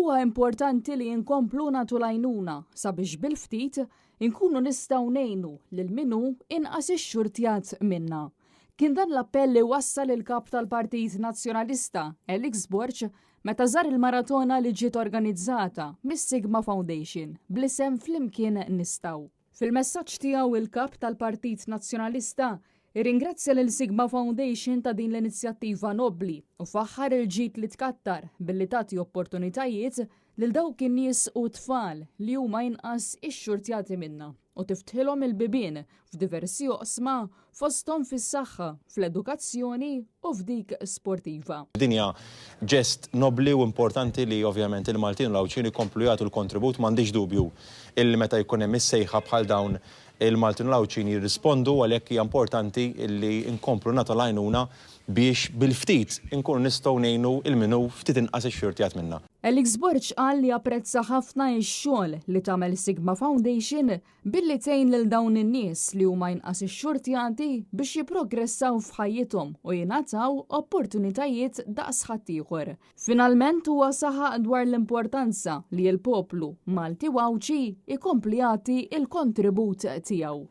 Huwa importanti li nkomplu nagħtu l-għajnuna sabiex bil-ftit inkunu nistgħu ngħinu lil min hu inqas ixxurtjat minna. Kien dan l-appell li wassal il-Kap tal-Partit Nazzjonalista, Alex Borg, meta żar il-maratona li ġiet organizzata mis-Sigma Foundation bl-isem Flimkien Nistgħu. Fil-messaġġ tiegħu il-Kap tal-Partit Nazzjonalista irringrazzja lil Sigma Foundation ta' din l-inizjattiva nobbli u faħħar il-ġid li tkattar billi tagħti opportunitajiet lil dawk in-nies u tfal li huma inqas ixxurtjati minna u tiftħilhom il-bibien f'diversi oqsma fosthom fis-saħħa, fl-edukazzjoni u f'dik sportiva. Din hija ġest nobbli u importanti li ovvjament il-Maltin u l-Għawdxin ikomplu jagħtu l-kontribut. M'għandix dubju illi meta jkun hemm is-sejħa bħal dawn il-Maltin u l-Għawdxin jirrispondu, għalhekk hija importanti illi nkomplu nagħtu l-għajnuna biex bil-ftit inkunu nistgħu ngħinu 'l min hu ftit inqas ixxurtjat minna. Alex Borg qal li apprezza ħafna x-xogħol li tagħmel Sigma Foundation billi tgħin lil dawn in-nies li huma inqas ixxurtjati biex jipprogressaw f'ħajjithom u jingħataw opportunitajiet daqs ħaddieħor. Finalment huwa saħaq dwar l-importanza li l-poplu Malti u Għawdxi jkompli jagħti l-kontribut tiegħu.